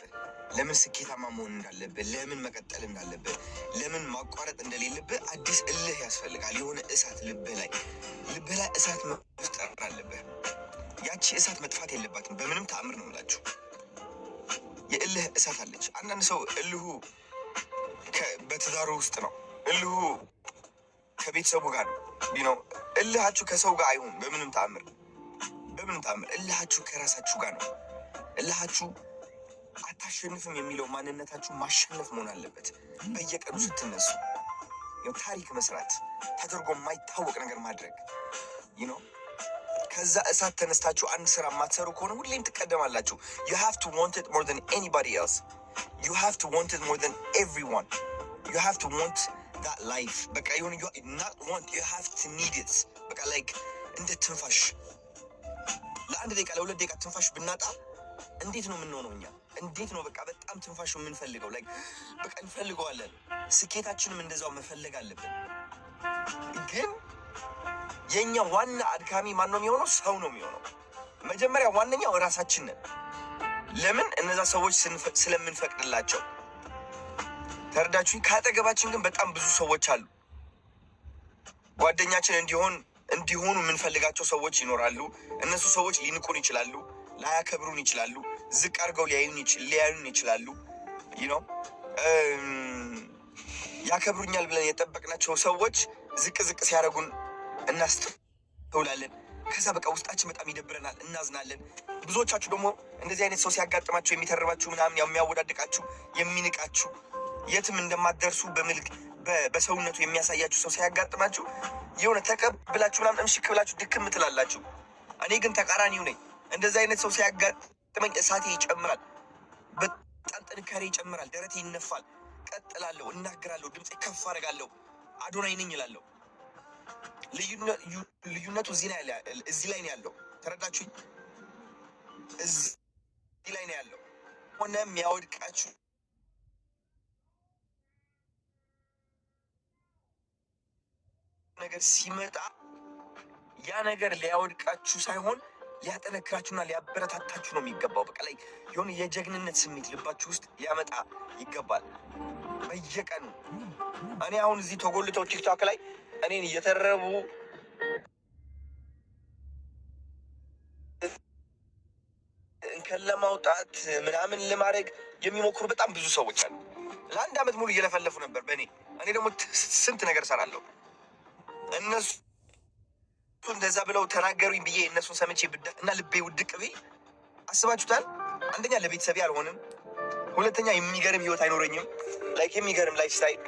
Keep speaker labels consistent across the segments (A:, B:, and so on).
A: አለብህ። ለምን ስኬታማ መሆን እንዳለብህ፣ ለምን መቀጠል እንዳለብህ፣ ለምን ማቋረጥ እንደሌለብህ አዲስ እልህ ያስፈልጋል። የሆነ እሳት ልብህ ላይ እሳት መፍጠር አለብህ። ያቺ እሳት መጥፋት የለባትም በምንም ተአምር ነው የምላችሁ። የእልህ እሳት አለች። አንዳንድ ሰው እልሁ በትዳሩ ውስጥ ነው፣ እልሁ ከቤተሰቡ ጋር ነው። እልሃችሁ ከሰው ጋር አይሁን በምንም ተአምር፣ በምንም ተአምር። እልሃችሁ ከራሳችሁ ጋር ነው። እልሃችሁ አታሸንፍም የሚለው ማንነታችሁ ማሸነፍ መሆን አለበት። በየቀኑ ስትነሱ ታሪክ መስራት፣ ተደርጎ የማይታወቅ ነገር ማድረግ። ከዛ እሳት ተነስታችሁ አንድ ስራ የማትሰሩ ከሆነ ሁሌም ትቀደማላችሁ። You have to want it more than anybody else. You have to want it more than everyone. You have to want that life። በቃ የሆነ not want, you have to need it። በቃ like እንደ ትንፋሽ ለ1 ደቂቃ ለ2 ደቂቃ ትንፋሽ ብናጣ እንዴት ነው የምንሆነው እኛ? እንዴት ነው በቃ በጣም ትንፋሽ የምንፈልገው? Like በቃ እንፈልገዋለን። ስኬታችንም እንደዛው መፈለግ አለብን። ግን የኛ ዋና አድካሚ ማን ነው የሚሆነው? ሰው ነው የሚሆነው። መጀመሪያ ዋነኛው እራሳችን ነን። ለምን? እነዛ ሰዎች ስለምንፈቅድላቸው። ተረዳችሁኝ? ከአጠገባችን ግን በጣም ብዙ ሰዎች አሉ። ጓደኛችን እንዲሆኑ የምንፈልጋቸው ሰዎች ይኖራሉ። እነሱ ሰዎች ሊንቁን ይችላሉ፣ ላያከብሩን ይችላሉ፣ ዝቅ አድርገው ሊያዩን ይችላሉ። ያከብሩኛል ብለን የጠበቅናቸው ሰዎች ዝቅ ዝቅ ሲያደርጉን እናስተውላለን። ከዛ በቃ ውስጣችን በጣም ይደብረናል፣ እናዝናለን። ብዙዎቻችሁ ደግሞ እንደዚህ አይነት ሰው ሲያጋጥማችሁ የሚተርባችሁ ምናምን የሚያወዳድቃችሁ፣ የሚንቃችሁ፣ የትም እንደማትደርሱ በምልክ በሰውነቱ የሚያሳያችሁ ሰው ሲያጋጥማችሁ የሆነ ተቀብላችሁ ምናምን እምሽክ ብላችሁ ድክም ትላላችሁ። እኔ ግን ተቃራኒው ነኝ። እንደዚህ አይነት ሰው ሲያጋጥመኝ እሳቴ ይጨምራል፣ በጣም ጥንካሬ ይጨምራል፣ ደረቴ ይነፋል። ቀጥላለሁ፣ እናገራለሁ፣ ድምፄ ከፍ አደርጋለሁ፣ አዶናይ ነኝ እላለሁ። ልዩነቱ እዚህ ላይ ነው ያለው። ተረዳችሁኝ? እዚህ ላይ ነው ያለው። ሆነ የሚያወድቃችሁ ነገር ሲመጣ ያ ነገር ሊያወድቃችሁ ሳይሆን ሊያጠነክራችሁና ሊያበረታታችሁ ነው የሚገባው። በቃ ላይ የሆነ የጀግንነት ስሜት ልባችሁ ውስጥ ሊያመጣ ይገባል። በየቀኑ እኔ አሁን እዚህ ተጎልተው ቲክቶክ ላይ እኔን እየተረቡ እንከን ለማውጣት ምናምን ለማድረግ የሚሞክሩ በጣም ብዙ ሰዎች አሉ። ለ1 ዓመት ሙሉ እየለፈለፉ ነበር በእኔ። እኔ ደግሞ ስንት ነገር እሰራለሁ። እነሱ እንደዛ ብለው ተናገሩኝ ብዬ እነሱን ሰምቼ እና ልቤ ውድቅ ቢል አስባችሁታል? አንደኛ ለቤተሰቤ አልሆንም፣ ሁለተኛ የሚገርም ህይወት አይኖረኝም። Like የሚገርም lifestyle፣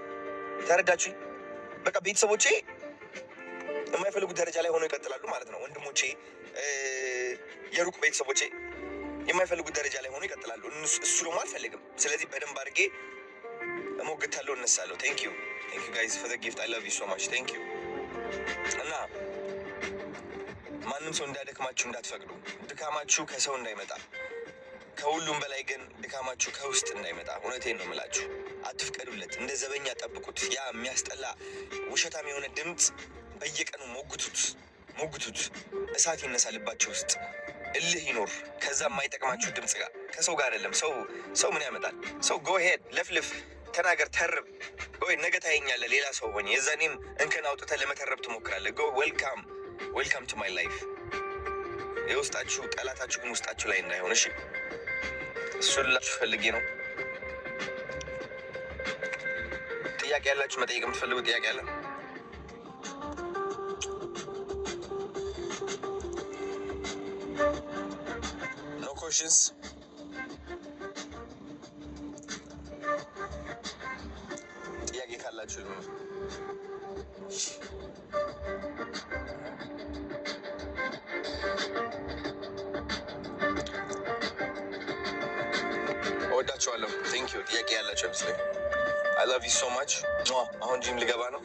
A: ተረዳችሁኝ? በቃ ቤተሰቦቼ የማይፈልጉት ደረጃ ላይ ሆነው ይቀጥላሉ ማለት ነው። ወንድሞቼ፣ የሩቅ ቤተሰቦቼ የማይፈልጉት ደረጃ ላይ ሆነው ይቀጥላሉ። እሱ ደግሞ አልፈልግም። ስለዚህ በደንብ አድርጌ እሞግታለሁ፣ እነሳለሁ። Thank you, thank you guys for the gift. I love you so much, thank you። እና ማንም ሰው እንዳደክማችሁ እንዳትፈቅዱ። ድካማችሁ ከሰው እንዳይመጣ፣ ከሁሉም በላይ ግን ድካማችሁ ከውስጥ እንዳይመጣ። እውነቴን ነው የምላችሁ፣ አትፍቀዱለት። እንደ ዘበኛ ጠብቁት። ያ የሚያስጠላ ውሸታም የሆነ ድምፅ በየቀኑ ሞግቱት፣ ሞግቱት። እሳት ይነሳ ልባችሁ ውስጥ፣ እልህ ይኖር። ከዛ የማይጠቅማችሁ ድምፅ ጋር፣ ከሰው ጋር አይደለም። ሰው ምን ያመጣል? ሰው go ahead ለፍልፍ፣ ተናገር፣ ተርብ ወይ ነገ ታየኛለህ ሌላ ሰው ሆኜ። የዛኔም እንከን አውጥተህ ለመተረብ ትሞክራለህ። Go, welcome, welcome to my life። የውስጣችሁ ጠላታችሁ ግን ውስጣችሁ ላይ እንዳይሆን እሺ። እሱን ላችሁ ፈልጌ ነው። ጥያቄ ያላችሁ፣ መጠየቅ የምትፈልጉ ጥያቄ አለ? No questions? ጥያቄ ካላችሁ እወዳችኋለሁ። Thank you። ጥያቄ ያላችሁ አይመስለኝም። I love you so much። አሁን ጂም ልገባ ነው።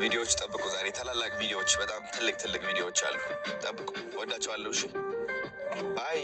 A: ቪዲዮዎች ጠብቁ። ዛሬ ታላላቅ ቪዲዮዎች፣ በጣም ትልቅ ትልቅ ቪዲዮዎች አሉ። ጠብቁ። እወዳችኋለሁ። እሺ፣ bye።